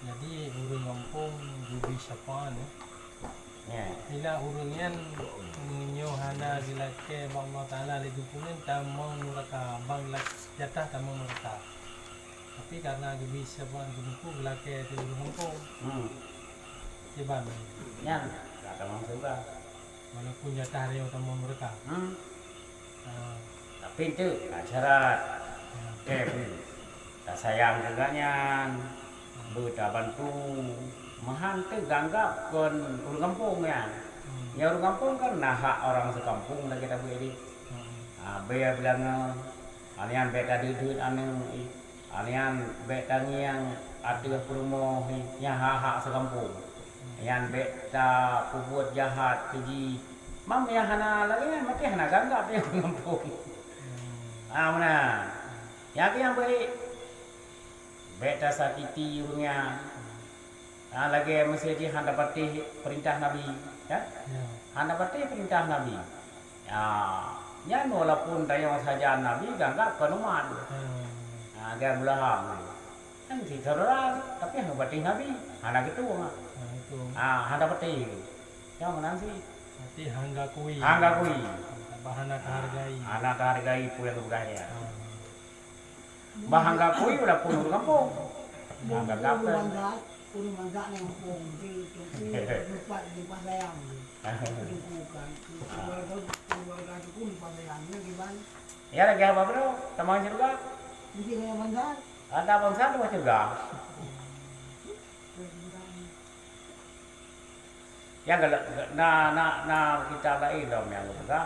Jadi ureueng gampông geubri syafaat, ya. Ya. Bila ureueng nyan meunyoe hana geulakèe bak Allah Taala lé teungku nyan tamong nuraka, ban lak-, jatah tamong nuraka. Tapi karena geubri syafaat keu teungku geulakèe di ureueng gampông. Hmm. Kiban. Nyan, ka tamong syeuruga. Walaupun jatah rayeuk tamong nuraka. Hmm. Ah. Tapi enteuk, na syarat. Ya. Tem. Tasayang keu gobnyan, beutabantu. Meuhan teuh ganggab kon ureueng gampông nyan. Hmm. Ya ureueng gampông kan na hak orang sekampung lagèe tabeuet jih. Hmm. Ah, bèe bilangan, nyan bèk tadeut-deut aneuk. Nyan bèk tangieng ateueh peurumoh nyan hak-hak seugampông. Nyan bèk tapeubuet jahat keu jih. Mam nyang hana lagèe nyan maté hana ganggab nyang gampông. Ah, meunan. Nyang keu nyang beuet. Bèk tasakiti ureueng nyan. Ah, lagèe meusé jih hana patéh peurintah Nabi, kan? Ya. Hana patéh peurintah Nabi. Ya, nyan walaupun tanyoe sajan Nabi ganggab kon umat. Hmm. Ah, gan Abraham tu. Kan si saudara, tapi hana patéh Nabi, hana geutueng ah. Hana geutueng. Ah, hana patéh. Nyang meunan si. Berarti hana geuakui. Hana geuakui. Hana tahargai. Hana tahargai peue nyang geupeugah nyan. Hmm. Bah hana geuakui walaupun ureueng gampông. Hana geuakui. Ureueng bansa, ureueng bansa nyang gampông, di, di, di, lupa, lupa sayang. Lupa kan. Keluarga, keluarga tu pun lupa sayang. Nyan kiban. Ya, lagèe haba bro, tamong syeuruga. Mungkin nyang bansa. Ada bansa tu syeuruga. Nyang galak, na, na, na kitab laén lom nyang geupeugah,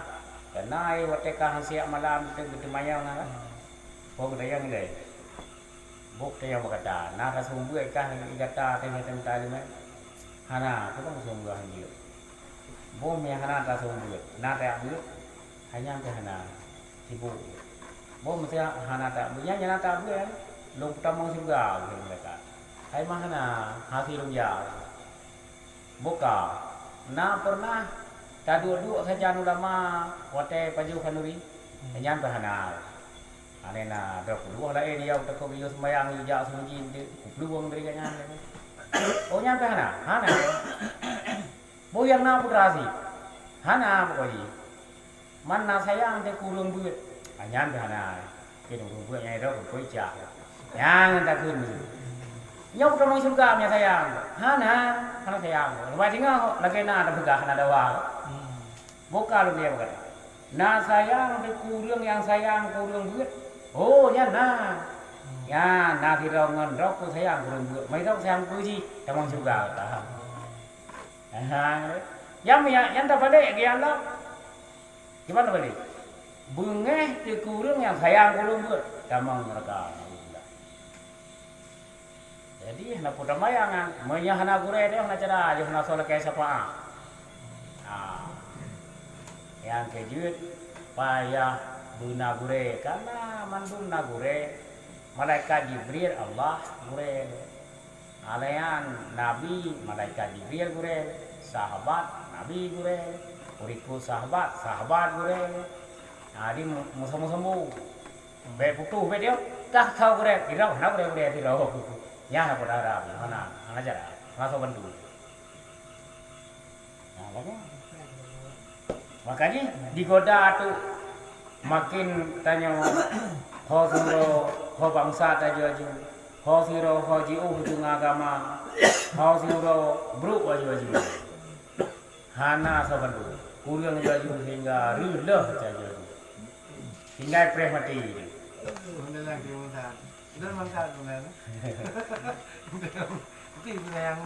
keuhai watèe ka han siap malam teuh geuteumanyong na kan? Phon geutanyong ilèe. Boh tanyong bak gata, na taseumeubeuet kah lagèe gata teuh nyang teumeutanyong? Hana, peue ban seumeubeuet han jeuet. Boh meuhana taseumeubeuet, na tajak beuet? Hai nyan pih hana. Sibuk. Boh meusé hana tajak beuet, nyan, nyan na tajak beuet, lôn peutamong syeuruga, kheun malaikat. Hai meuhana, hase lôn jak. Boh ka, na peureunah taduek-duek sajan ulama watèe pajoh khanuri? Hmm. Nyan pih hana. Aneh na, droe keudua laén, ya, takot geuyue seumbahyang, geuyue jak seumujin, kuplueng dari gobnyan. Oh, nyan pih hana? Hana. Boh nyang na putra sit? Hana, pokok jih. Man na sayang teuh keu ureueng beuet. Ah, nyan pih hana. Kheun ureueng beuet nyan droe keu cah. Nyan takheun. Nyoe peutamong syeuruga meunyo sayang. Hana, hana sayang. Leubeh singoh lagèe na tapeugah hana dawa. Hmm. Boh ka lôn lé bak gata. Na sayang teuh keu ureueng nyang sayang keu ureueng beuet. Oh, nyan na. Hmm. Nyan na sidroe ngon droe keu sayang keu ureueng beuet. Meunyo sayang keu jih, tamong syeuruga gata. Aha. Nyang, nyang, nyang tabalek geuh Allah. Kiban tabalek? Beungéh teuh keu ureueng nyang sayang keu ureueng beuet, tamong neuraka. Jadi hana peue tambayang nyan. Meunyo hana gurèe teuh hana cara, yoh hana soe lakèe syafaat. Ha. Nyang keujeuet payah beuna gurèe, karena mandum na gurèe. Malaikat Jibril Allah gurèe. Alayan Nabi, malaikat Jibril gurèe, sahabat, Nabi gurèe, peureukôt sahabat, sahabat gurèe. Nah, di mu-, museumu-seumu. Bèk putôh, bèk diyoh, tah thao gurèe, sidroe, hana gurèe-gurèe sidroe. Nyan hana peue harab, hana, hana cara, hana soe bantu. Nah, makanya. Makanya digoda tu makin tanyoe ho sumber, ho bangsa taju-aju, Ho sidroe ho jiôh teungoh agama, ho sidroe brôk aju-aju. Hana soe bantu. Kureueng aju-aju sehingga reuloh aju-aju. Tinggai preh maté. Tapi yang